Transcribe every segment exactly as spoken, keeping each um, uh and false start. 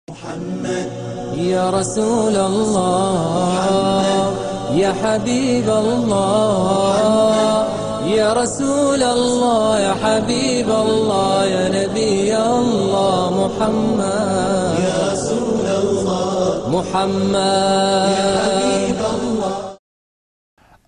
محمد يا رسول الله، يا حبيب الله، يا رسول الله، يا حبيب الله، يا نبي الله، محمد يا رسول الله، محمد يا حبيب الله.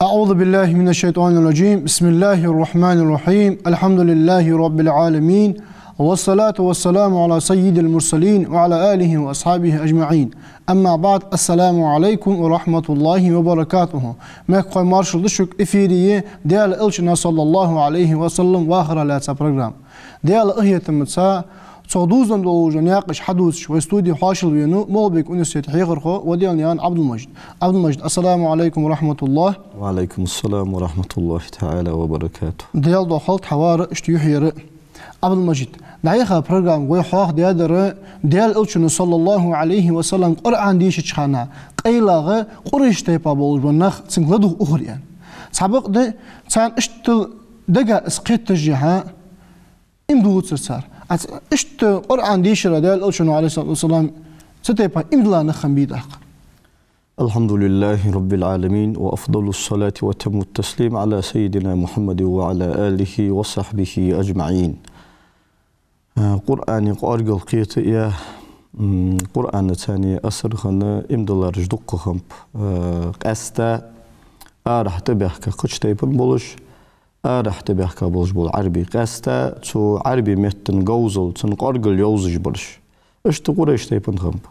أعوذ بالله من الشيطان الرجيم. بسم الله الرحمن الرحيم. الحمد لله رب العالمين. والصلاة والسلام على سيد المرسلين وعلى آله وأصحابه أجمعين. أما بعد. السلام عليكم ورحمة الله وبركاته. Мехкахой, маршал да шуга. Эфире я Даьла Элчана, صلى الله عليه وسلم, вахара лаьца программа. Даьла къахетамца, цо дувзаденна долаш дола наькъаш хьадувцаш, вай студе хьоашалгӀа венав МагӀалбика университета хьехархо Ваделанаькъан Ӏабдул-Мажид. Ӏабдул-Мажид, السلام عليكم ورحمة الله. وعليكم السلام ورحمة الله تعالى وبركاته. Даьла духьал хьавар, иштта юхьера. Ӏабдул-Мажид, дӀаяхача программе вай хьоахадаьдар, Даьла Элчано, صلى الله عليه وسلم, Къуръан дийшача хана къайлагӀа Къурайш тайпа болаш бола нах цунга ладувгӀа ухар аьнна. Цхьабакъда царна иштта дага из кхеташехьа, иман дувцар цар. Аз иштта Къуръан дийшар Даьла Элчано, عليه الصلاة والسلام, цу тайпа иман дилла нах хиннабий тӀаккха? الحمد لله رب العالمين، وأفضل الصلاة وأتم التسليم على سيدنا محمد وعلى آله وصحبه أجمعين. Э, Къуръана кӀоаргал кхета а, м, Къуръанаца цхьана асар хинна иман диллараш дукха хиннаб, э, къаьстта арахьа тӀабаьхка кхыча тайпан болаш, арахьа тӀабаьхка болаш бола Ӏарбий, къаьстта цу Ӏарбий меттан говзал, цун кӀоаргал йовзаш бараш. Иштта Къурайш тайпан хиннаб.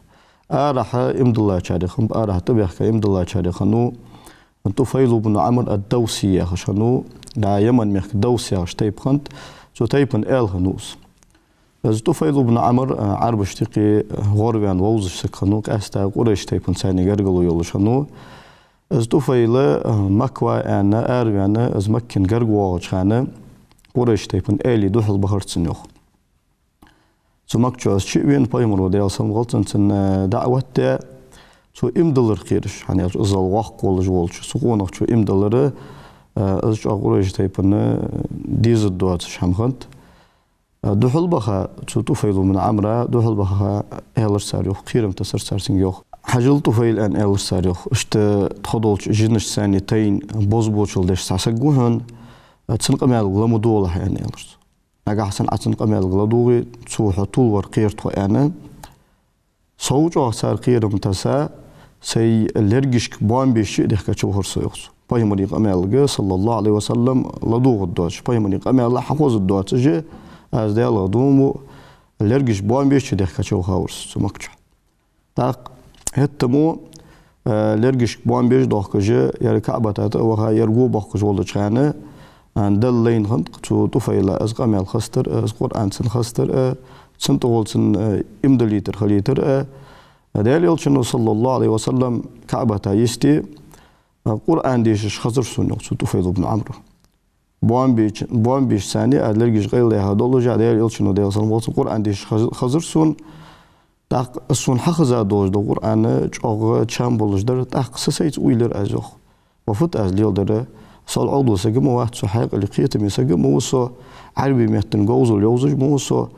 Арахьа иман диллачарех хиннаб, арахьа тӀабаьхка иман диллачарех хиннав ТӀуфайл ибн Ӏамр ад-Давси яхаш хиннав, дӀа Яман мехка Давс яхаш тайпа хиннад, цу тайпан аьла хиннав из. Из ТӀуфайл ибн Ӏамр, а, Ӏарбашта юкъе гӀорваьнна вовзаш саг хиннав, къаьстта Къурайш тайпан цхьана гаргало йолаш хиннав. Из ТӀуфайл, а, Макка ва аьнна, араваьнна, из Маккан гарга воагӀача хана Къурайш тайпан аьлий духьал бахар цунна, йоах. Цу Макка чу из чу а вена, Пайхамаро, Даьла салам хилда цунна, цунна даӀват даь, цо иман диллар кхераш, хӀана аьлча из воккха волаш волча цу къонахчо иман диллар, а, из чӀоагӀа Къурайш тайпана дезаш доацаш хӀама хиннад. А, духьал баха цу ТӀуфайл ибн Ӏамра, духьал баха аьлар цар, йоах, кхерам тесар цар цунга, йоах. Хьажал, ТӀуфайл, аьнна, аьлар цар, йоах, иштта тхо долча жинашца цхьана тайна бозбуунчал деш цхьа саг ва хьона, а, цун къамаьлга ла ма долахь, аьнна, аьлар цо. Нагахьа санна Ӏа цун къамаьлга ладувгӀе, цо хьо тувлавар кхер тхо, аьнна. Сов чӀоагӀа цар кхерам тесса, сай лергашка боам беш а дехкача вахар со, йоах цо. Пайхамара къамаьлга, صلى الله عليه وسلم, ладувгӀаргдоацаш, Пайхамара къамаьл хьахозаргдоацаш, аз Даьлах дув буъ, лергашка боам беш а дехкача вахавар со цу Макка чу. ТӀаккха хӀаьта мо, э, лергашка боам беш дохкаш, ер КаӀбата тӀа а ваха, ер го боаккхаш волча хана, э, Даьла лайна хиннад цу ТӀуфайла из къамаьл хазийтар, э, из Къуръан цунна хазийтар, э, цун тӀагӀолла цунна, э, иман диллийтар хилийтар, э. Даьла Элчано, صلى الله عليه وسلم, КаӀбата йисте, э, Къуръан дешаш хазар сона, йоах цу ТӀуфайл ибн Ӏамра. Боам беш-, боам беш цхьана, аз лергаш къайладаьха доллашехь, Даьла Элчано, Даьла салам хилда цунна, Къуръан дешаш хаз-, хазар сона. ТӀаккха сона хьахеза долаш дола Къуръан чӀоагӀа чам болаш дар, тӀаккха са сайца уйла йир аз, йоах. Ва фуд аз леладер? Со алгӀа дола саг ма вац, со хьаькъале, кхетаме саг ма ва со, Ӏарбий меттан говзал йовзаш ма ва со.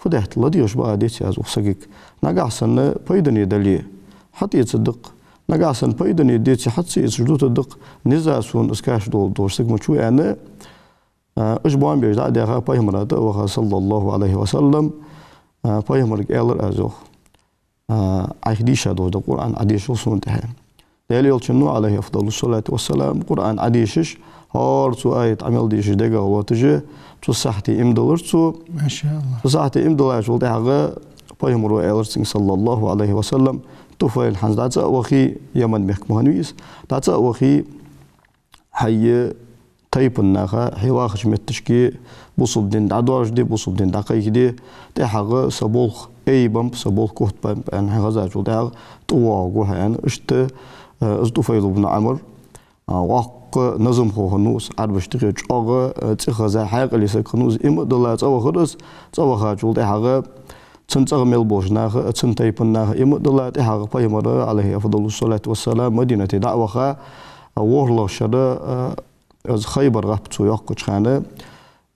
Фу даьд, ладувгӀаш ба а деце аз укх сагага. Нагахьа санна пайдане дале, хьатӀаэцаргда-кх. Нагахьа санна пайдане деце, хьа ца эцаш дутаргда-кх, низа сона из кашамаш долаш саг ма вац, аьнна. А, уж боам беш дӀа а даьха, Пайхамара тӀа а ваха, صلى الله عليه وسلم, а, Пайхамарга аьлар аз, йоах. А, Ӏайха дийша долаш дола Къуръан Ӏодешал сона тӀехьа. Даьла Элчано, عليه أفضل الصلاة والسلام, Къуръан Ӏодешаш, хӀара цо аят Ӏа мел дешаш дегагӀа лоатташ, цу сахьате иман диллар цо. Машаллах. Цу сахьате иман диллачул тӀехьагӀа Пайхамаро аьлар цунга, صلى الله عليه وسلم: ТӀуфайл, хӀанз дӀа цӀа а вахе, Яман мехка ма хиннавий из, дӀа цӀа а вахе, хьай тайпан наха, хьо вахача метташка бусалба дин дӀадоаржаде, бусалба дин дӀакхайкаде, тӀехьагӀа са болх айбеннаб, са болх кохтабаьб, аьнна, хьахезачул тӀехьагӀа тӀавоагӀаргва хьо, аьнна. Иштта, э, из ТӀуфайл ибн Ӏамр, а, воккха назамхо хиннав из, Ӏарбашта юкъе чӀоагӀа, э, цӀихеза, хьаькъале саг хиннав из, иман а дилла цӀавахар из, цӀавахачул тӀехьагӀа цун цӀагӀа мел болча наха, цун тайпан наха иман а дилла, тӀехьагӀа Пайхамар, عليه أفضل الصلاة والسلام, Мадинате дӀа а ваха, ворхӀлагӀча шера, э, из Хайбар гӀап цо йоаккхача хана,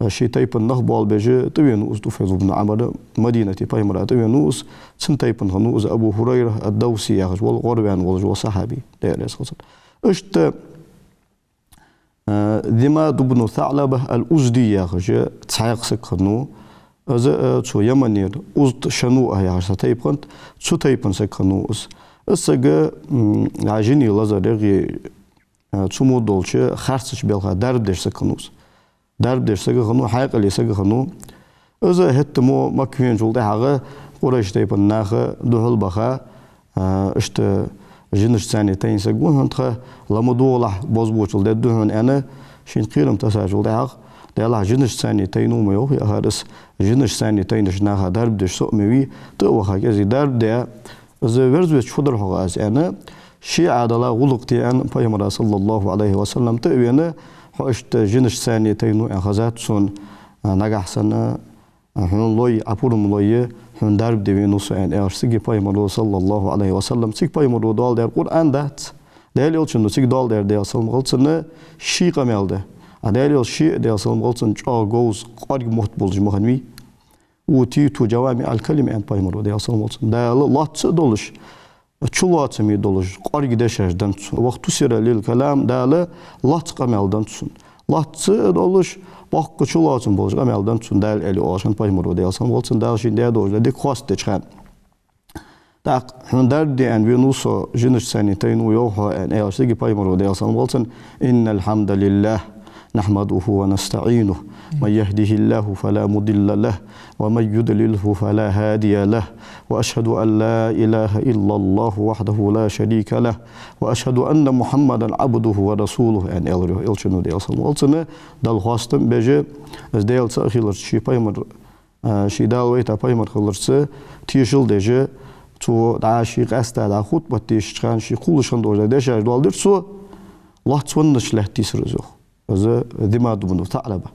ший тайпан нах болх беш тӀавенав из ТӀуфайл ибн Ӏамр, Мадинате пайхамара тӀавенав из, цун тайпан хиннав из Абу ХӀурайра ад-Давси яхаш вола гӀорваьнна волаш вола сахьаби, Даьла раьза хилва цунна. Иштта, а, Димад ибн СаӀлаба ал-Узди яхаш цхьаькха саг хиннав, из, а, цу Яманера Узд Шануа яхаш цхьа тайпа хиннад, цу тайпан саг хиннав из. Из саг, м, а, жиний лазар ягӀий, а, цу мо долча харцача балха дарба деш саг хиннав из. Дарба деш саг хиннав, хьаькъале саг хиннав. Из хӀаьта мо Макка веначул тӀехьагӀа Къурайш тайпан наха духьал баха, а, иштта жинашца тайна саг ва хьона тха, ла ма догӀалахь, бозбуунчал дергда хьона аьнна, шийна кхерам тессачул тӀехьагӀа, Даьлахьа, жинашца тайна ва ма йоах, яхар из, жинашца тайнача наха дарба деш со а ма вий, тӀа а ваха кӀезига дарба де, из верзавеш фу дар хьога аз аьнна, ший Ӏадала гӀулакх де аьнна, пайхамара, саллаллахӀу Ӏалайхи ва саллам, тӀа а вена, хьо иштта жинашца тайна ва аьнна хезад сона, а, нагахь санна, а, хьона лой, Ӏа пурам лой, хьона дарба де венав со аьнна, аьлча цига пайхамара, саллаллахӀу Ӏалайхи ва саллам, цига пайхамара доаладаьр Къуръан дац, Даьла Элчано цига доаладаьр, Даьла салам хилда цунна, ший къамаьл да. А Даьла Элча ше а, Даьла салам хилда цунна, чӀоагӀа говза, кӀоарга мотт болаш ма хиннавий. «أوتيت جوامع الكلم», аьннад пайхамара, Даьла салам хилда цунна. Дала лоацца а долаш, чулоацаме долаш, кӀоарга дешаш деннад сона. «واختصر لي الكلام», Дала лоацца къамаьл деннад сона. Лоацца а долаш, боккха чулоацам болаш къамаьл деннад сона Дала, аьле оалаш хиннад пайхамара, Даьла салам хилда цунна, Дала шийна даь долча дика хоастам деча хана. ТӀаккха хьона дарба де аьнна венав со, жинашца тайна ва йоах хьо аьнна, аьлча цига пайхамара, Даьла салам хилда цунна: «إن الحمد لله نحمده ونستعينه، من يهده الله فلا مضل له، ومن يضلله فلا هادي له، وأشهد أن لا إله إلا الله وحده لا شريك له، وأشهد أن محمدا عبده ورسوله», аьнна, аьлар йоах Элчано, Даьла салам хилда цунна, Далла хоастам беш, из Даьла цаӀ хиларца, ший пайхамар, а, ший Дала вайта пайхамар хиларца тешал деш, цо дӀа ший къаьстта дӀа хутбат дешача хана ший кхоллаш хинна долаш дешаш доаладир цо, лоацца веннача лаьтта йисар из йоах. Из Димад ибн СаӀлаба.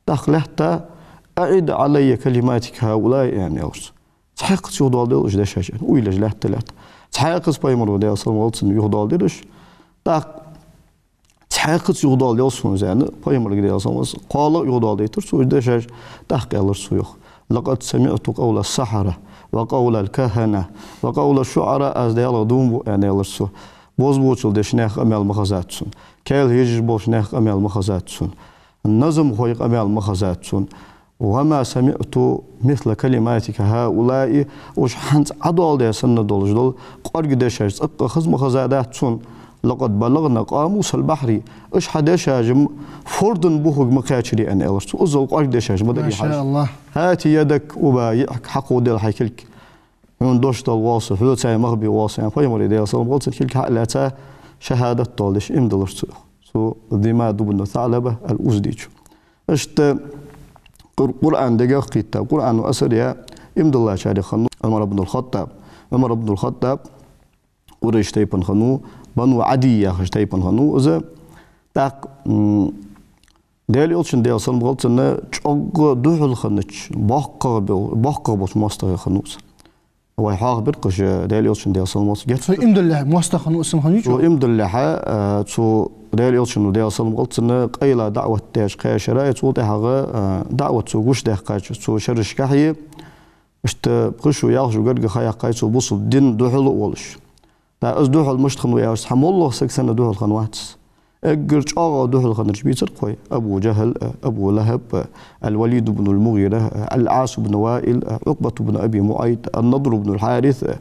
ТӀаккха лаьтта: «أعد علي كلماتك هؤلاء», аьнна, аьлар цо. Цхьаькхаза юхадоаладел уж дешаш аьнна, уйлаш лаьтта-лаьтта. Цхьаькхаза пайхамара, Даьла салам хилда цунна, юхадоаладир уж. ТӀаккха цхьаькхаза юхадоаладел сона из аьнна, пайхамарга, Даьла салам хилда цунна, кхоалагӀа юхадоаладайтар цо уж дешаш, тӀаккха аьлар цо йоах: «لقد سمعت قول السحرة وقول الكهنة وقول الشعراء», аз Даьлах дув буъ аьнна, аьлар цо. Бозбуунчал деш наьха къамаьл ма хезад сона, каьлха езаш болча наьха къамаьл ма хезад сона, назамхой къамаьл ма хезад сона. «وما سمعت مثل كلماتك هؤلاء», уж хӀанз Ӏа доаладаь санна долаш дола кӀоарга дешаш цӀаккха хаза ма хезадац сона. «لقد بلغن قاموس البحر», уж хьа дешаш-м фордан бухага ма кхаьчарий аьнна, аьлар цо. Иззал кӀоарга дешаш ма дарий хьа уж. МашааллахӀ. «هات يدك أبايعك», хьакхоадаьл хьай кулг. Хьона дош дала воал со, хьоца мах бе воал со, аьнна, пайхамара, Даьла салам хилда цунна, кулг хьа а лаьца, шахӀадат доаладеш иман диллар цо йоах, цу Димад ибн СаӀлаба ал-Уздичо. Иштта Къур-, Къуръан дегах кхийтта, Къуръано асар яь иман диллачарех хиннав Ӏумар ибн ал-ХаттӀаб. Ӏумар ибн ал-ХаттӀаб Къурайш тайпан хиннав, Бану Ӏадий яхаш тайпан хиннав из. ТӀаккха, м, Даьла Элчан, Даьла салам хилда цунна, чӀоагӀа духьал хиннача, боккхагӀа бел-, боккхагӀа болча моастагӀех хиннав из. Вай хьоахабир-кх уж Даьла Элчан, Даьла салам хилда цунна, геттара. Цо иман диллалехь моастагӀа хиннав из, хиннав из? Цо иман диллалехьа, а, цу Даьла Элчано, Даьла салам хилда цунна, къайла даӀват деча кхаь шера, цул тӀехьагӀа, а, даӀват цо гучадаьккхача цу шерашкахьеи, иштта пхи шу, ялх шу гаргга ха яьккхай цо бусалба дина духьал а волаш. ТӀаккха из духьал мишта хиннав аьлча, цхьа моллагӀа саг санна духьал хиннавац из. Эггара чӀоагӀа духьал хиннараш бийцар-кх вай: Абу ЖахӀал а, Абу ЛахӀаб а, ал-Валид ибн ал-МугӀира а, ал-Ӏас ибн ВаӀил а, Ӏукъбат ибн Аби МуӀайт а, ан-Надр ибн ал-Хьарис а.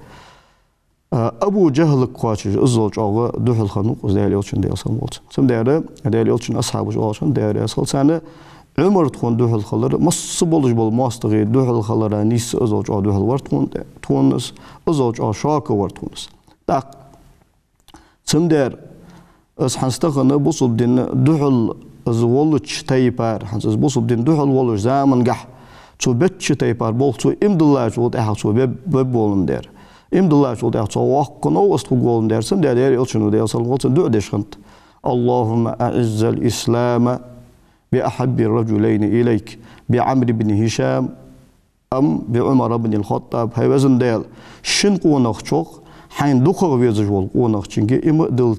А, Абу ЖахӀалга кхоачаш иззал чӀоагӀа духьал хиннав-кх из Даьла Элчан, Даьла салам хилда цунна. Цудухьа Даьла Элчан асхьабаша оалаш хиннад, Даьла раьза хилва царна, Ӏумара тхона духьал хилар, масса болаш бола моастагӀий духьал хилара нийсса иззал чӀоагӀа духьал вар тхона, тхона из, иззал чӀоагӀа шока вар тхона из. ТӀаккха цудухьа из хӀанз тахан бусалба дина духьал из волча тайпара, хӀанз из бусалба дина духьал волча замангахь цо беча тайпара болх цо иман диллачул тӀехьагӀа цо бе-, бе боландаь. Иман диллачул тӀехьагӀа цо воккха новкъост хургволандаь. Цудухьа Даьла Элчано, Даьла салам хилда цунна, дуӀа деш хиннад: «اللهم أعز الإسلام بأحب الرجلين إليك، بعمرو بن هشام أم بعمر بن الخطاب». ХӀай везан Даьла, шин къонахчох хьайна дукхагӀа везаш вола къонахчунга иман а дилла,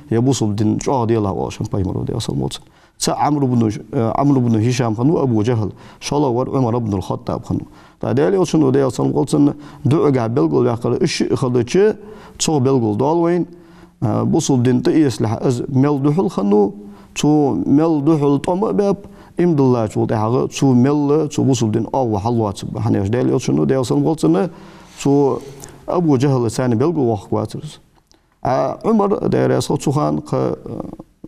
е бусалба дин чӀоагӀа делахь, оалаш хиннад пайхамара, Даьла салам хилда цунна. Цаӏ Ӏамр ибн, э, Ӏамр ибн Хишам хиннав Абу Джахьл, шоллагӏвар Ӏумар ибн аль-Хаттаб хиннав. ТӀаккха Даьла Элчано, Даьла салам хилда цунна, дуӏагахь белгалваьккхар уж шиъ хилча, цох белгалдоал вайна, э, бусалба дин тӏаэцалехь из мел духьал хиннав, цо мел духьал тӏом а баьб, иман диллачул тӏехьагӏа цо мел, цо бусалба дина оагӏув хьаллоацаб. Хӏана аьлча Даьла Элчано, Даьла салам хилда цунна, цо Абу Джахьла царна белгалвоаккхаргвацар из. А Ӏумар, Даьла раьза хилва цунна, кхы, э,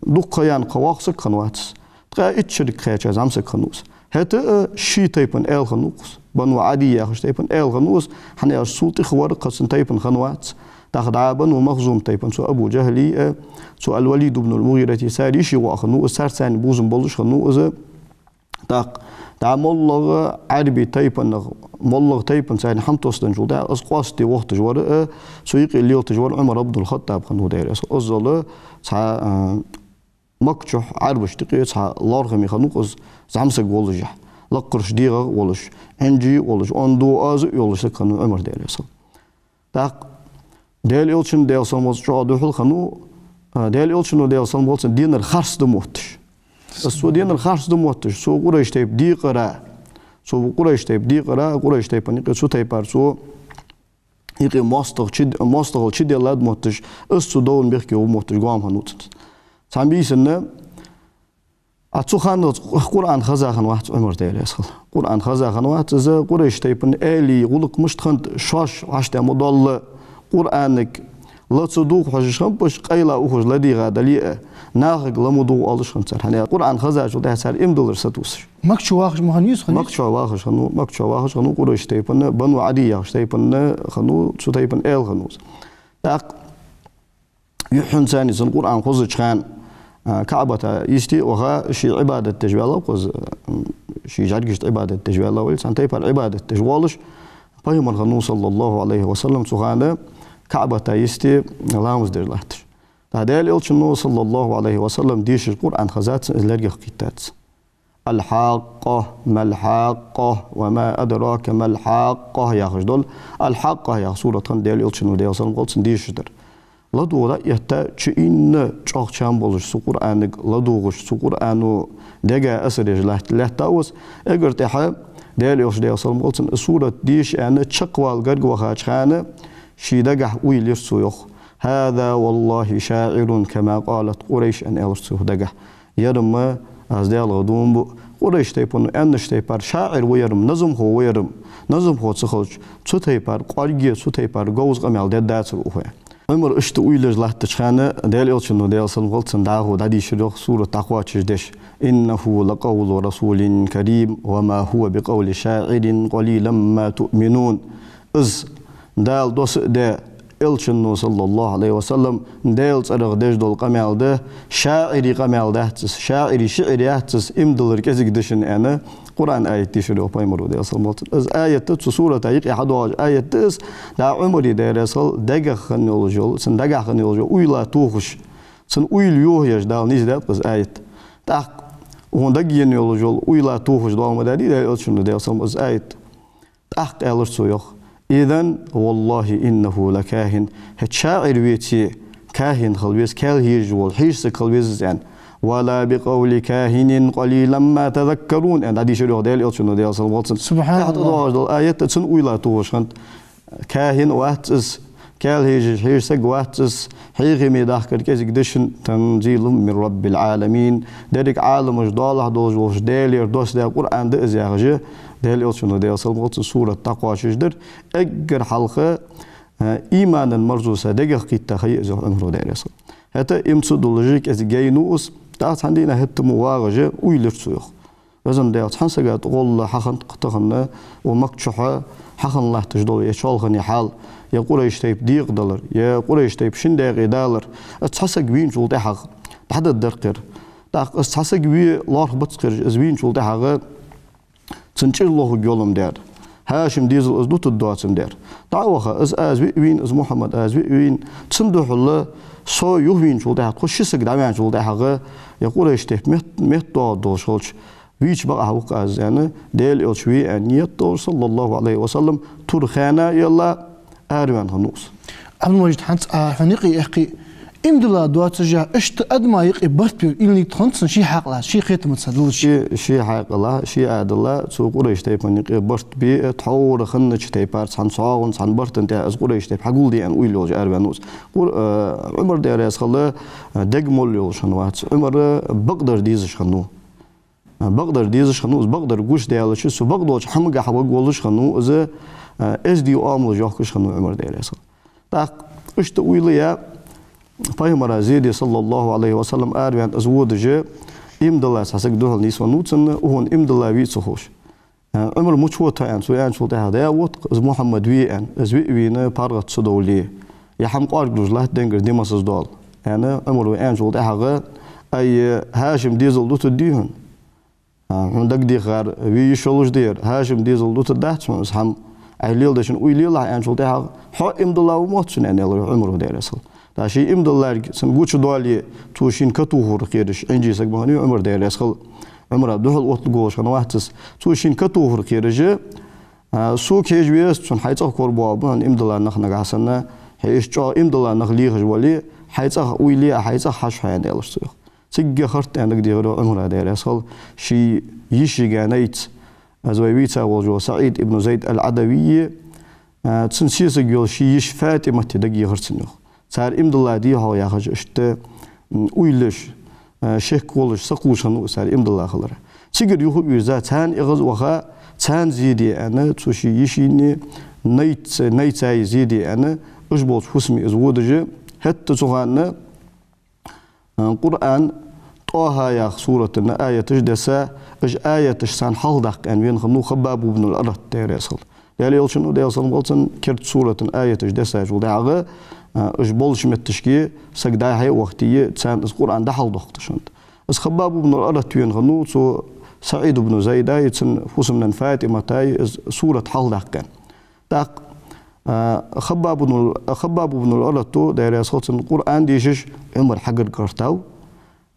дукха ха яьнна кхы воккха саг хиннавац из. Ткъаь итт шерага кхаьча зӏамсаг хиннав из. ХӀаьта а ший тайпан аьла хиннав-кх из. Бану Ӏадий яхача тайпан аьла хиннав из, хӏана аьлча цул тӏехьа вар кхы цун тайпан хиннавац. ТӀаккха дӏа Бану Махзум тайпан цу Абу Джахьлий а, цу аль-Валид ибн аль-МугӀирати, цар йиший воӏ хиннав из, царца цхьана бувзам болаш хиннав из. ТӀаккха дӏа моллагӏа Ӏарбий тайпанах, моллагӏа тайпан царна хӏама тоссаденначул тӏехьагӏа из къоастаде вохийташ вар а, цу юкъе лелийташ вар Ӏумар ибн аль-Хаттаб хиннав, Даьла раьза хилва цунна. Иззал цхьа, а, Макка чухь Ӏарбашта юкъе цхьа лоархӏаме хиннав-кх из, зӏамсаг волашехь, лакхарча дегӏах а волаш, ӏаьнжий а волаш, онда а, оаз а йолаш саг хиннав Ӏумар, Даьла раьза хилва. ТӀаккха Даьла Элчано, Даьла салам хилда цунна, чӏоагӏа духьал хиннав, а, Даьла Элчано, Даьла салам хилда цунна, денар харц да мотташ. Из цо денар харц да мотташ, цо Къурайш тайпа декъара, цо Къурайш тайпа декъара, Къурайш тайпан юкъе цу тайпара цо юкъе моастагӏал чу, моастагӏал чуделла да мотташ, из цо довна бехке ва мотташ гоама хиннав цунца. Цхьан бийсанна А цу хана Къуръан хаза хиннавац Ӏумара, Даьла раьза хилва цунна. Къуръан хаза хиннавац из. Къурайш тайпан аьлий гӏулакх мишта хиннад, шоаш вӏаштӏехьа ма долла, Къуръанага ла ца дугӏа хьожаш хиннаб уж, къайла ухаш ладийгӏа дале а, нахага ла ма дугӏа оалаш хиннад цар. Хӏана аьлча Къуръан хазачул тӏехьагӏа цар иман диллар сатувсаш. Макка чу вахаш ма хиннавий из, хиннавий? Макка чу вахаш хиннав, Макка чу вахаш хиннав, Къурайш тайпан, Бану Ӏадий яхача тайпан хиннав, цу тайпан аьла хиннав из. ТӀаккха юххьанца цунна Къуръан хозача хана, а, Каӏбата йисте а ваха, ше Ӏибадат деш ваьлла-кх из, м, ший жӏаргашта Ӏибадат деш ваьлла вале, цхьан тайпара Ӏибадат деш волаш, Пайхамар хиннав, саллаллахӏу Ӏалайхӏи ва саллам, цу хана Каӏбата йисте ламаз деш латташ. ТӀаккха Даьла Элчано, саллаллахӏу Ӏалайхӏи ва саллам, дийшача Къуръан хазац цунна, из лергах кхийттад цунна. الحاقة، ما الحاقة، وما أدراك ما الحاقة яхаш дола. Аль-Хьакъа яха сурат хиннад Даьла Элчано, Даьла салам хилда цунна, дийшаш дар. ЛадувгӀа дӀаэтта, чу инна чӀоагӀа чам болаш цу Къуръанага ладувгӀаш, цу Къуръано дега асар еш латт-, лаьттав из. Эггара тӀехьа Даьла Элча, Даьла салам хилда цунна, сурат дийша аьнна чакхвала гарга вахача хана, ший дагахь уйла йир цо, йоах: «هذا والله شاعر كما قالت قريش», аьнна, аьлар цо, йоах, дагахь. Ер-м аз Даьлах дув буъ, Къурайш тайпано аьннача тайпара шаӀир ва ер-м, назамхо ва ер-м, назамхо ца хилча, цу тайпара кӀоарга, цу тайпара говза къамаьл дергдацар укхо. Ӏумар иштта уйла еш латтача хана, Даьла Элчано, Даьла салам хилда цунна, дӀахо дӀадийшар, йоах, сурат дӀакхоачашдеш: «إنه لقول رسول كريم وما هو بقول شاعر قليلا ما تؤمنون». Из Дала доссадаь, Элчано, саллаллахӀу Ӏалайхи ва саллам, Даьла цӀерах деш дола къамаьл да, шаӀира къамаьл дац из, шаӀира шиӀир яц из, иман диллар кӀезига да шун, аьнна, Къуръан аят дийшар, йоах, Пайхамаро, Даьла салам хилда цунна. Из аят да, цу сурата юкъе хьадоагӀаш аят да из, дӀа Ӏумара, Даьла раьза хилва цунна, дагахь хинна йолаш йола, цун дагахь хинна йолаш йола уйла тохаш, цун уйла йохаеш Дала низ даьд-кх из аят. ТӀаккха хьона дагахь енна йолаш йола уйла тохаш дола ма даьдий Даьла Элчано, Даьла салам хилда цунна, из аят. ТӀаккха аьлар цо, йоах: «إذن والله إنه لكاهن». ХӀаьта шаӀир веце, кахӀин хила веза, каьлла хьежаш вола, хьежа саг хила веза из, аьнна. «ولا بقول كاهن قليلا ما تذكرون», аьнна, дӀадийшар, йоах, Даьла Элчано, Даьла салам хилда цунна. СубхьаналлахӀ. ТӀаккха доагӀаш дола аят а цун уйла тохаш хиннад. КахӀин вац из, каьлла хьежаш, хьежа саг вац из, хьехаме дахкар кӀезига да шун, «تنزيل من رب العالمين». Деррига Ӏаламаш доалахьа долаш волча Даьлагара доссадаь Къуръан да из, яхаш, Даьла Элчано, Даьла салам хилда цунна, сурат дӀакхоачашдир. Эггара хьалха, э, иманан марзо са дагах кхийтта ха я из, йоах Ӏумара, Даьла раьза хилва цунна. ХӀаьта иман ца дуллаш кӀезига гайнав из, тӀаккха цхьан дийнахьа хӀаьта мо вагӀаш уйла йир цо, йоах. Везан Даьла, цхьан сага тӀагӀолла хьахиннад-кх тахан укх Макка чухь хьахинна латташ дола е чоалхане хьал, е Къурайш тайпа декъадалар, е Къурайш тайпа шин даькъе далар. Из цхьа саг вийначул тӀехьагӀа дӀадаргдар-кх ер. ТӀаккха из цхьа саг ве лоархӀ бац-кх ераш, из вийначул тӀехьагӀа цун чӀир лохаргйола-м дер. ХӀашим дезал из дутаргдоаца-м дер. ДӀа а ваха, из аз виъ вийна, из Мухьаммад аз виъ вийна, цун духьала со юхавийначул тӀехьагӀа, тхо ши саг дӀаваьнначул тӀехьагӀа, е Къурайш тайпа мет-, меттадоагӀаргдолаш хилча, вийча бакъахьа ва-кх аз, аьнна, Даьла Элча ве аьнна нийят долаш, саллаллахӀу Ӏалайхи ва саллам, тур хана а елла, араваьнна хиннав из. Ӏабдул-Мажид, хӀанз а хьона юкъе эккхий, Иман дилла доацаш, иштта адамий юкъе барт бе уйла нийт хиннад цун ший хьаькъалца, ший кхетамца дилла. Ший, ший хьаькъалца, ший Ӏаьдала, цу Къурайш тайпан юкъе барт бе, тхьовра хиннача тайпара цхьан цхьоагӀон, цхьан барта тӀа из Къурайш тайпа хьагулде аьнна уйла йолаш араваьннав из. Къур-, э, Ӏумар, Даьла раьза хилва, э, дег молла йолаш хиннавац. Ӏумар, э, бакъдар дезаш хиннав. Бакъдар дезаш хиннав из, бакъдар гуш даьлча, цу бакъдолча хӀамагахьа ваг волаш хиннав из, эздий оамалаш йоахкаш хиннав Ӏумар, Даьла раьза хилва. ТӀаккха иштта уйла яь, Пайхамара зе де, саллаллахӀу Ӏалайхи ва саллам, араваьнна из водаш, иман дилла цхьа саг духьал нийсвеннав цунна, укхунна иман дилла вий ца ховш. Ӏумар, мича вода хьо, аьнна, цо аьнначул тӀехьагӀа, да вотт-кх из Мухьаммад ве, аьнна, из виъ вийна паргӀата ца довле, е хӀама кӀоарга луш латт денгара ди массаза доал, аьнна, Ӏумара аьнначул тӀехьагӀа, ай, ХӀашима дезал дутаргдий хьона? А, хьона дагадехар, ве йиша йолаш да ер, ХӀашима дезал дутаргдац хьона из хӀама, Ӏа леладечун уйла елахь, аьнначул тӀехьагӀа, хьо иман дилла ва мотт цунна, аьнна, аьлар Ӏумара, Даьла раьза хилва. ТӀаккха ший иман диллар цунна гучадоале, цо шийна ка тохар кхераш, Ӏинжий саг ма хиннавий Ӏумар, Даьла раьза хилва. Ӏумара духьал оттаргволаш хиннавац из. Цо шийна ка тохар кхераш, а, сога хьежа веза, цунна хьай цӀагӀа корабоагӀаргба хьона иман дилла нах нагахьа санна, хьо иштта чӀоагӀа иман дилла нах лехаш вале, хьай цӀагӀа уйла е, хьай цӀагӀа хьажа хьо, аьнна, аьлар цо, йоах. Цига харц аьнна дагадехар, йоах, Ӏумара, Даьла раьза хилва, ший йишийга найц, из вай вийца волаш вола СаӀид ибн Зайд ал-Ӏадавий, а, цун сесаг йола ший йиша ФатӀимат дагадехар цунна, йоах. Цар иман дилла дий-хьогӀ яхаш иштта, м, уйлаш, а, шек волаш, сакхувш хиннав из цар иман дилла хилара. Цигара юха а вийрза, царна эгӀазваха, царна зе де аьнна, цу ший йишийна, найц-, найцай зе де аьнна, уж болча фусаме из водаш, хӀаьта цу хана, а, Къуръан, ТӀохӀа яха сурата аяташ десса, уж аяташ царна хьалхадаккха аьнна вена хиннав Хаббаб ибн ал-Арат, Даьла раьза хилва. Даьла Элчано, Даьла салам хилда цунна, керда сурата аяташ дессачул тӀехьагӀа, а, уж болча метташка саг дӀа-хьа вахийте, царна из Къуръан дӀахьалхадоаккхийташ хиннад. Из Хаббаб ибн ал-Арат вена хиннав цу СаӀид ибн Зайдай, цун фусам-нанна ФатӀиматай из сурат хьалхадаккха аьнна. ТӀаккха, а, Хаббаб ибн ал-, Хаббаб ибн ал-Арата, Даьла раьза хилва цунна, Къуръан дешаш Ӏумар хьагарга гӀертав,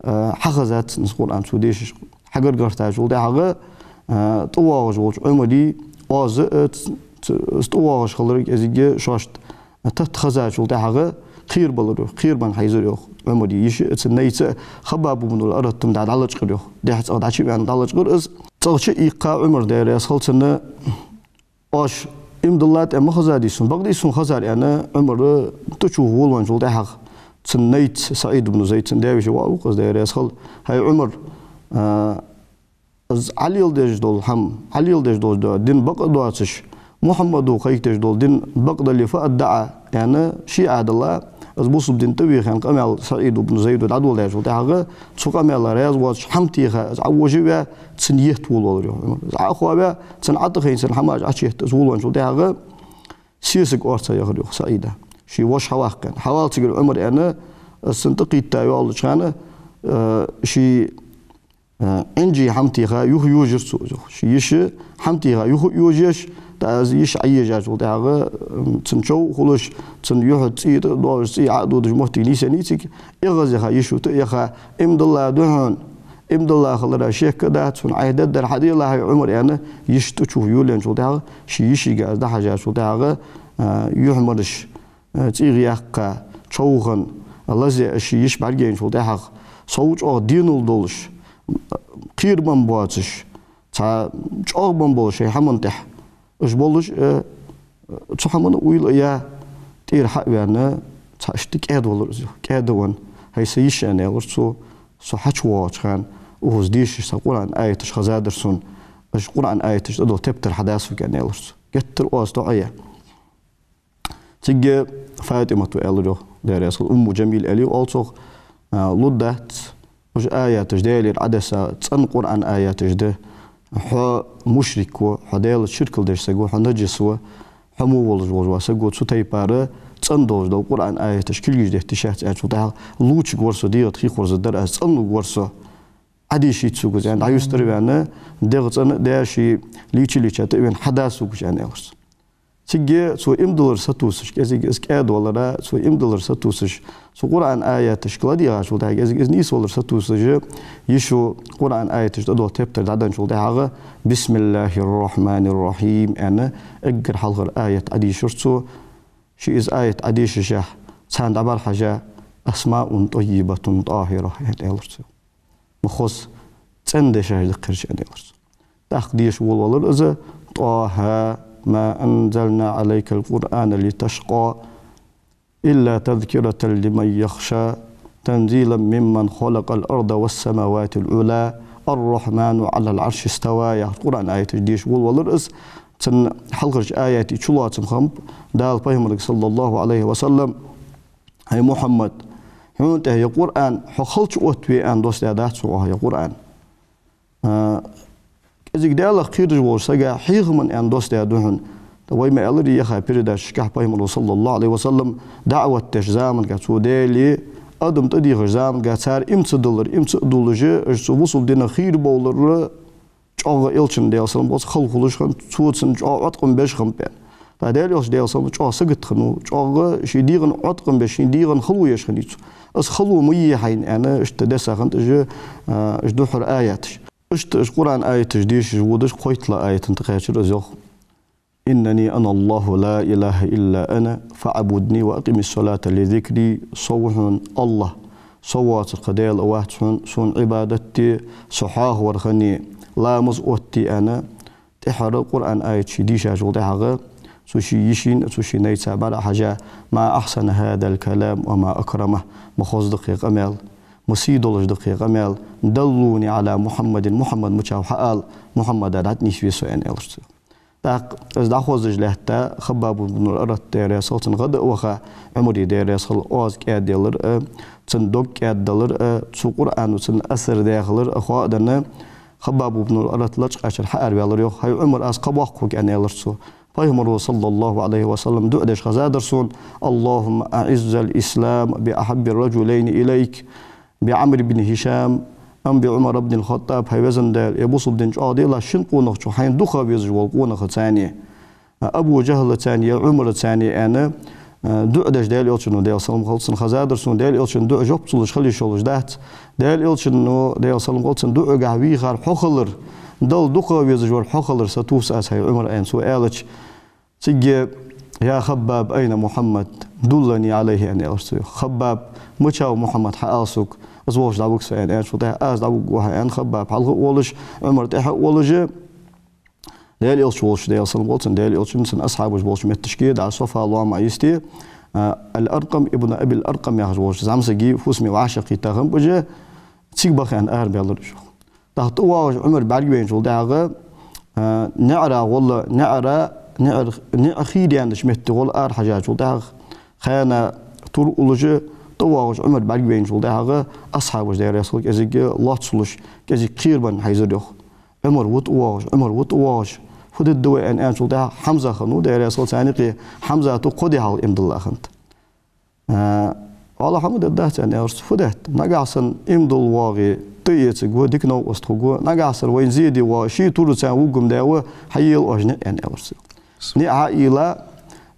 а, хьахезад цунна из Къуръан цо дешаш. Хьагарга гӀертачул тӀехьагӀа, а, тӀавоагӀаш волча Ӏумара оаз, а, ц-, ц-, из тӀавоагӀаш хилар кӀезига шоашта тата хезачул тӀехьагӀа кхерабелар, йоах, кхерабенна хьайзар, йоах, Ӏумара йиша а, цун найц а, Хаббаб ибн ал-Арат-м дӀа-, дӀалачкъар, йоах. Дехьа цӀагӀа дӀачуиккха дӀалачкъар из. ЦӀагӀа чуиккха Ӏумара, Даьла раьза хилва цунна, оаш иман диллад аьнна ма хезадий сона, бакъда из сона хезар, аьнна, Ӏумар тӀачувха волавенначул тӀехьагӀа цун найц СаӀид ибн Зайд, цун даь-веший воӀ ва-кх из, Даьла раьза хилва. ХӀай Ӏумар, а, из Ӏа леладеш дола хӀама, Ӏа леладеш дола дин бакъ доацаш, Мухьаммада кхайкадеш дола дин бакъ дале фу аргда Ӏа, аьнна, ший Ӏаьдала, из бусалба дина тӀавийхен къамаьл СаӀид ибн Зайда дӀадоладаьчул тӀехьагӀа, цу къамаьла раьза воацаш хӀама теха из Ӏовожаваь, цунна етта волавелар, йоах, Ӏумар. Из Ӏа а хоаваь, цунна Ӏа тӀахайна, цунна хӀамаш Ӏочуетта из волавенначул тӀехьагӀа, сесаг орца яхар, йоах, СаӀида. Ший воша хьаваккха аьнна. Хьавал цигара, Ӏумар, аьнна, из цунна тӀакхийтта йоаллача хана, э, ший Э, Ӏинжий хӀама теха юха йожаяьр цо из, йоах. Ший йиша хӀама теха юха а йожаеш, тӀаккха из йиша Ӏоежачул тӀехьагӀа, м, цун чов а хулаш, цун юхь цӀий тӀа а доалаш, цӀий Ӏо а додаш моттиг нийсъеннай цига, эгӀазъяха, йиша тӀа а яха, иман дилла да хьона, иман дилла хилара шек а дац хьона, Ӏайха дергдар хьаделахь, хӀай Ӏумар, аьнна, йиша тӀачувха йолаенначул тӀехьагӀа, ший йишийга из дӀахьежачул тӀехьагӀа, э, юхьмараш, э, цӀийх яьккха, човхана, лазаяь ший йиша бӀаргаяйначул тӀехьагӀа, сов чӀоагӀа денал долаш, кхерабенна боацаш, цхьа чӀоагӀбенна болаш шоай хӀаман тӀехьа уж болаш, э, цу хӀаман уйла а яь, тӀера хьа а ваьнна, цхьа иштта кӀаьда валар из, йоах. КӀаьда а венна, хӀай са йиша, аьнна, аьлар цо, со хьачувоагӀача хана, укхаза дешаш цхьа Къуръан аяташ хезадар сона, уж Къуръан аяташ тӀадола тептар хьада сога, аьнна, аьлар цо. Геттара оаз тоӀаяь. Цига ФатӀимата аьлар, йоах, Даьла раьза хилва, Умму Джамил аьле оал цох, а, лургдац, уж аяташ, Даьлагара Ӏодесса цӀена Къуръан аяташ да, хьо мушрик ва, хьо Даьлаца ширк деш саг ва, хьо наджас ва, хьо во волаш вола саг ва, цу тайпара цӀена долаш дола Къуръан аяташ кулгаш детта йиш яц, аьнначул тӀехьагӀа, лувчаргвар со, дегӀа тӀа хий хорзаргдар аз, цӀенлургвар со, Ӏодешийта сога из, аьнна, дӀаюстара а ваьнна, дегӀ цӀена а даь, ший лийча-лийча тӀа а вена, хьада сога из, аьнна, аьлар цо. Цига цо иман диллар сатувсаш, кӀезига из кӀаьда валара, цо иман диллар сатувсаш, цу Къуръан аяташка ладийгӀачул тӀехьагӀа кӀезига из нийсвалар сатувсаш, йишо Къуръан аяташ тӀадола тептар дӀаденначул тӀехьагӀа, «بسم الله الرحمن الرحيم», аьнна, эггара хьалхара аят Ӏодийшар цо. Ший из аят Ӏодешашехь, царна дӀабӀарахьежа, أسماء طيبة طاهرة, аьнна, аьлар цо. Ма хоза цӀена дешаш да-кх ераш, аьнна, аьлар цо. ТӀаккха деша волавелар из: طه ما أنزلنا عليك القرآن لتشقى إلا تذكرة لمن يخشى تنزيلا ممن خلق الأرض والسماوات العلى الرحمن على العرش استوى, яхача Къуръан аяташ деша волавелар из. Цун хьалхарча аята чулоацам хиннаб Дала Пайхамарга, صلى الله عليه وسلم: хӀай Мухьаммад, хьона тӀа ер Къуръан хьо халча оттаве аьнна доссадаь дац хьона ер Къуръан. А, кӀезига Даьлах кхераш волча сага хьехама аьнна доссадаь да хьона. ТӀаккха вай ма аьларий, яха передачашка Пайхамаро, صلى الله عليه وسلم, даӀват деча заманга, цо Даьлага адам тӀадийхача заманга цар иман ца диллар, иман ца а диллаш, уж цу бусалба динах хийра бовлар, чӀоагӀа Элчанна, Даьла салам хилда цунна, хала хулаш хиннад, цо цунна чӀоагӀа Ӏоткъам беш хиннаб, аьнна. ТӀаккха Даьла Элча, Даьла салам хилда цунна, чӀоагӀа сагот хиннав, чӀоагӀа ший дегӀа Ӏоткъам беш, ший дегӀа хало еш хиннай цо. Из хало ма е хьайна, аьнна, иштта десса хиннад уж, а, уж духхьара аяташ. Иштта уж Къуръан аяташ дешаш водаш, кхойтталагӀча аятана тӀакхаьчар из, йоах: إنني أنا الله لا إله إلا أنا فاعبدني وأقم الصلاة لذكري. Со ва хьона АллахӀ, со воацар кхы Даьла а вац хьона, сона Ӏибадат де, со хьоахавар хинна, ламаз оттаде, аьнна. ТӀехьара Къуръан аяташ дийшачул тӀехьагӀа цу ший йишийна, цу ший найца бӀарахьежа: ما أحسن هذا الكلام وما أكرمه. Ма хоза да-кх ер къамаьл, ма сий долаш да-кх ер къамаьл. دلوني على محمد, Мухьаммад мичав хьаала, Мухьаммада дӀатӀанийсве со, аьнна, аьлар цо. ТӀаккха из дӀахозаш лаьтта Хаббаб ибн ал-Арат, Даьла раьза хилва цунна, гӀадъяха, Ӏумара, Даьла раьза хилва, оаз кӀаьдъялар а, цун дог кӀаьддалар а, цу Къуръано цун асар дӀаьхалар а хоаденна, Хаббаб ибн ал-Арат лачкъачара хьаараваьлар, йоах: хӀай Ӏумар, аз кхаъ боаккх хьога, аьнна, аьлар цо. Пайхамаро, صلى الله عليه وسلم, дуӀа деш хезадар сона: اللهم أعز الإسلام بأحب الرجلين إليك بعمرو بن هشام أم بعمر بن الخطاب. ХӀай везан Даьла, ер бусалба дин чӀоагӀделахь шин къонахчох, хьайна дукха везаш вола къонахаца, Абу ЖахӀлаца е Ӏумараца, аьнна, а, дуӀа деш Даьла Элчано, Даьла салам хилда цунна, хезадар сона. Даьла Элчан дуӀа жоп ца луш хила йиш йолаш дац. Даьла Элчано, Даьла салам хилда цунна, дуӀагахьа вийхар хьо хилар, Далла дукха везаш вар хьо хилар сатувс аз, хӀай Ӏумар, аьнна, цо аьлча, цига: يا خباب، أين محمد؟ دلني عليه, аьнна, аьлар цо. Хаббаб, мичав Мухьаммад, хьаала сога, из волча дӀавига со, аьнна, аьлча, тӀаккха аз дӀавугаргва хьо, аьнна, Хаббаб хьалха а волаш, Ӏумар тӀехьа а волаш, Даьла Элча волча, Даьла салам хилда цунна, Даьла Элчанна, цун асхьабаш болча метташка дӀа, Сафа лоама йисте, а, Ал-Аркъам ибн Абил Аркъам яхаш волча зӀамсага фусаме вӀашагӀкхийтта хиннаб уж, цига баха аьнна арабаьлар уж. ТӀаккха тӀавоагӀаш Ӏумар бӀаргавайначул тӀехьагӀа, а, наӀара гӀолла, наӀара, наӀар-, наӀар хийра яннача метте гӀолла арахьежачул тӀехьагӀа, хана тур уллаш, тӀавоагӀаш Ӏумар бӀаргавайначул тӀехьагӀа асхьабаш, Даьла раьза хилва царна, кӀезига лоацалуш, кӀезига кхерабенна хьайзар, йоах. Ӏумар ва тӀавоагӀаш, Ӏумар ва тӀавоагӀаш, фу дергда вай, аьнна, аьнначул тӀехьагӀа Хьамза хиннав, Даьла раьза хилва царна юкъе, Хьамзата кхо ди хьалха иман диллад хиннад. А, валлахӀи, хӀама дергдац, аьнна, аьлар цо. Фу даьд? Нагахьа санна иман дилла воагӀе, тӀаэцаргва, дика новкъост хургва, нагахьа санна вайна зе де воагӀе, ший тура царна вугаргва, хьаела оаш ниӀ, аьнна, аьлар цо. НиӀ хьаийла,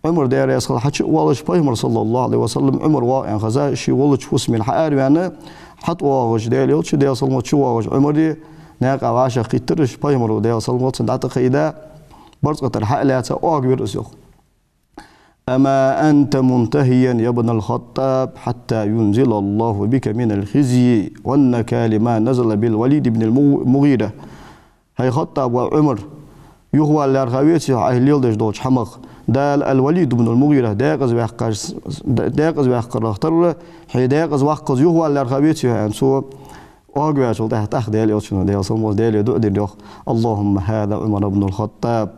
Ӏумар, Даьла раьза хилва, хьачу а воалаш, Пайхамар, صلى الله عليه وسلم, Ӏумар воагӀа аьнна хеза, ше волча фусамера хьаараваьнна, хьатӀавоагӀаш Даьла Элча, Даьла салам хилда цунна, чувоагӀаш Ӏумара наькъа вӀашагӀкхийттар уж, Пайхамаро, Даьла салам хилда цунна, дӀатӀакхийда, барзкъа тӀара хьа а лаьца, оагавир из, йоах. أما أنت منتهيا يا ابن الخطاب حتى ينزل الله بك من الخزي والنكال ما نزل بالوليد بن المغيرة. ХӀай Хаттаб воӀ Ӏумар, юхавала лаьрхӀа веций хьо Ӏайха леладеш долча хӀамах? Дала ал-Валид ибн ал-МугӀира декъаза ваьккхаш, декъаза ваьккхарах тарра, хьо декъаза ваккхалца юхавала лаьрхӀа веций хьо, аьнна, цо оагаваьчул тӀехьагӀа, тӀаккха Даьла Элчано, Даьла салам хилда цунна, Даьлага дуӀа дир, йоах: اللهم هذا عمر بن الخطاب،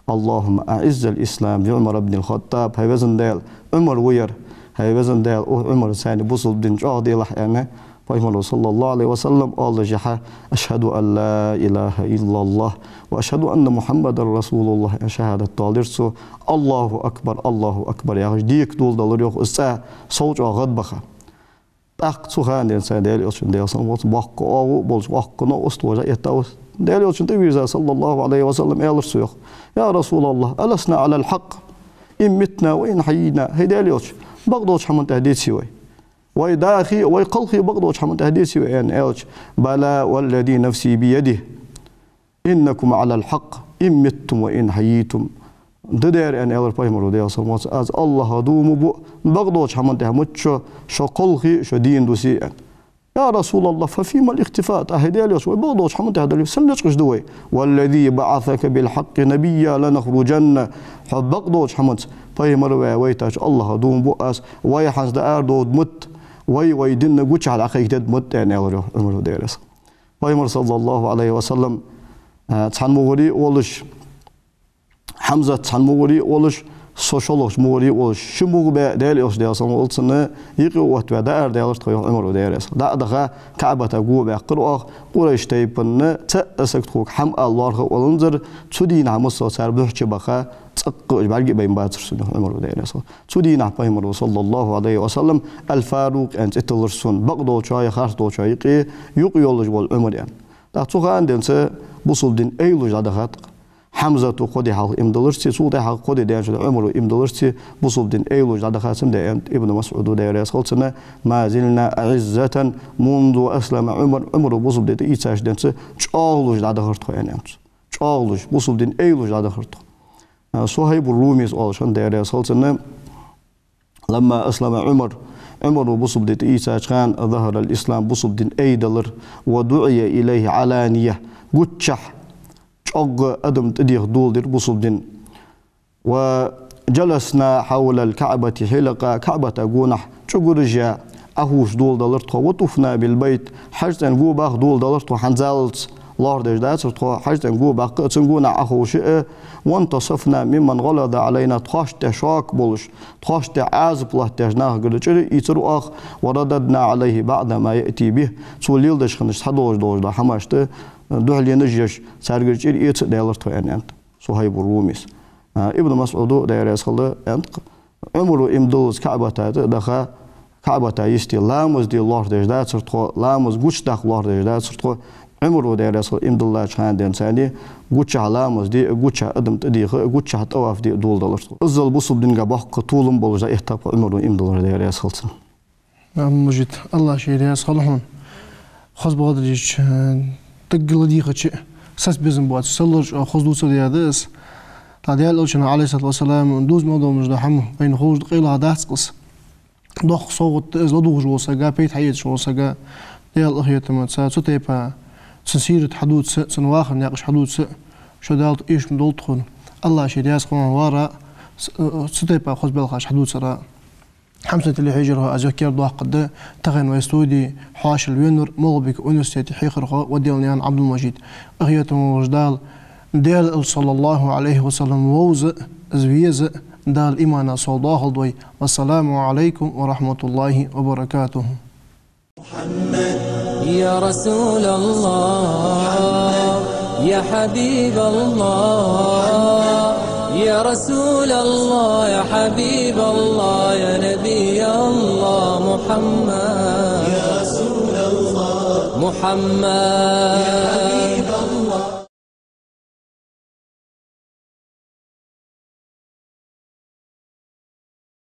اللهم أعز الإسلام بعمر بن الخطاب. ХӀай везан Даьла, Ӏумар ва ер, хӀай везан Даьла, укх Ӏумарца бусалба дин чӀоагӀделахь, аьнна, Пайхамаро, صلى الله عليه وسلم, оалаш хьа: أشهد أن لا إله إلا الله وأشهد أن محمدا رسول الله, аьнна, шахӀадат доаладир цо. الله أكبر، الله أكبر яхаш, дика доладелар, йоах, из цӀа сов чӀоагӀа гӀадбаха. ТӀаккха цу хана денз Даьла Элчан, Даьла салам хилда цунна, боккха оагӀув болаш, боккха новкъост волаш, этта а вос. Даьла Элчанна тӀавийрза, صلى الله عليه وسلم, аьлар цо, йоах: يا رسول الله، ألسنا على الحق إن متنا وإن حيينا؟ ХӀай Даьла Элча, бакъдолча хӀаман тӀа деций вай? Вай дахе а, вай кхалхе а бакъдолча хӀаман тӀа деций вай, аьнна, аьлча: بلى والذي نفسي بيده إنكم على الحق إن متم وإن حييتم. Даьра, аьнна, аьлар пайхамара, Даьла салам хилда цунна: «Аз АллахӀа дув ма буъ, бакъдолча хӀаман тӀехьа мичча шо кхалхе, шо дийна дусе», аьнна. «يا رسول الله، ففيما الاختفاء؟» ТӀаккха, хӀай Даьла Элча, вай бакъдолча хӀаман тӀехьа дале, сенна лечкъаш да вай? «والذي بعثك بالحق نبيا لنخرجن». Хьо бакъдолча хӀаманца пайхамар ваь вайтача АллахӀа дув ма буъ аз, вай хӀанз дӀаарадода ма дий, вай, вай дин гучахьа дӀакхайкадергда ма дий, аьнна, аьлар йоах Ӏумара, Даьла раьза хилва. Пайхамар, саллаллахӀу Ӏалайхи ва саллам, а, цхьан мугӀаре а волаш, Хьамзат цхьан мугӀаре а волаш, со шоллагӀча мугӀаре а волаш, ши мугӀа баь, Даьла Элча, Даьла салам хилда цунна, юкъе оттаваь дӀаарадаьлар тхо, йоах Ӏумара, Даьла раьза хилва. ДӀа а даха, КаӀбата го баьккхар оаха, Къурайш тайпан цаӀ а саг тхога хӀама ала лоархӀа а валанзар, цу дийнахьа массаза цар бухьча баха, цӀаккха уж бӀарга а байна бацар сона, йоах Ӏумара, Даьла раьза хилва. Цу дийнахьа пайхамара, саллаллахӀу Ӏалайхи ва саллам, Аль-Фарукъ аьнна цӀи тиллар сона, бакъдолчои харцдолчои юкъе юкъ йолаш вола Ӏумар, аьнна. ТӀаккха цу хана денз бусалба дин айлуш дӀадахар-кх. Хьамзата кхо ди хьалха иман дилларца, цул тӀехьагӀа кхо ди даьнначул тӀехьагӀа Ӏумара иман дилларца, бусалба дин айлуш дӀадахар, цудухьа аьннад Ибн МасӀуда, Даьла раьза хилва цунна: «ما زلنا أعزة منذ أسلم عمر». Ӏумара бусалба дин тӀаийцача денз чӀоагӀлуш дӀадахар тхо, аьнна, аьннад цо. ЧӀоагӀлуш, бусалба дин айлуш дӀадахар тхо. А, Сухьайб ар-Руми оалаш хиннад, Даьла раьза хилва цунна: «لما أسلم عمر», Ӏумара бусалба дин тӀаийцача хана, «ظهر الإسلام», бусалба дин айделар, «ودعي إليه علانية», гучахьа, чӀоагӀа адам тӀадеха доладир бусалба дин. «وجلسنا حول الكعبة حلقا», КаӀбата гонахьа чӀугураш яь, Ӏохувша доладелар тхо, «وطفنا بالبيت», ХьажцӀен го баха доладелар тхо, хӀанзалца лоархӀадеш дацар тхо, ХьажцӀен го баккха а, цун гонахьа Ӏоховша а, «وانتصفنا ممن غلظ علينا», тхоашта тӀа шок болаш, тхоашта тӀа Ӏазап латтадеш нахагара чӀир а ийцар оаха, «ورددنا عليه بعض ما يأتي به», цо леладеш хиннача цхьадолаш долаш дола хӀамашта духьале а еш, царгара чӀир а эца а даьлар тхо, аьнна, аьннад Сухьайб ар-Руми. А, Ибн МасӀуда, Даьла раьза хилва, аьннад-кх: Ӏумара иман диллалца КаӀбата тӀа а даха, КаӀбата йисте ламаз де лоархӀадеш дацар тхо, ламаз гучадаккха лоархӀадеш дацар тхо. Ӏумара, Даьла раьза хилва, иман диллача хана денз гучахьа ламаз де а, гучахьа адам тӀадеха а, гучахьа тӀаваф де а доладелар тхо. Иззал бусалба динга боккха толам болаш дӀаэтта-кх Ӏумара иман диллар, Даьла раьза хилва цунна. Ӏабдул-Мажид, АллахӀ ший раьза хилва хьона. Хоза бакъдар дийшача, э, тӀаггала дийхача, саца безам боацаш, саллар чӀоагӀа хоза дувцаш да из. ТӀаккха Даьла Элчано, Ӏалайхи ссалату вассалам, дувза мел долаш дола хӀама вайна ховш да, къайлагӀа дац-кх из. Доккха совгӀат да из ладувгӀаш волча сага, пайда хьаэцаш волча сага, Даьла къахетамца, цу тайпара цун сират хьадувца, цун вахара наькъаш хьадувца, шо Дала тӀехьа эшам долда тхона. АллахӀ ший раьза хилва хьона, вар а, ц-, э, цу тайпара хоза белхаш хьадувцар а. Хьамсара телехьежархой, аз йоккхар доаккхаргда, тахан вай студе хьоашалгӀа венавар МагӀалбика университета хьехархо Ваделнаькъан Ӏабдул-Мажид. Къахетам болча Дала Даьла Элча, саллаллахӀу Ӏалайхи ва саллам, вовза а, из веза а Дала имана совдоахалда вай. والسلام عليكم ورحمة الله وبركاته. يا رسول الله، يا حبيب الله، يا رسول الله، يا حبيب الله، يا نبي الله محمد. يا رسول الله. محمد.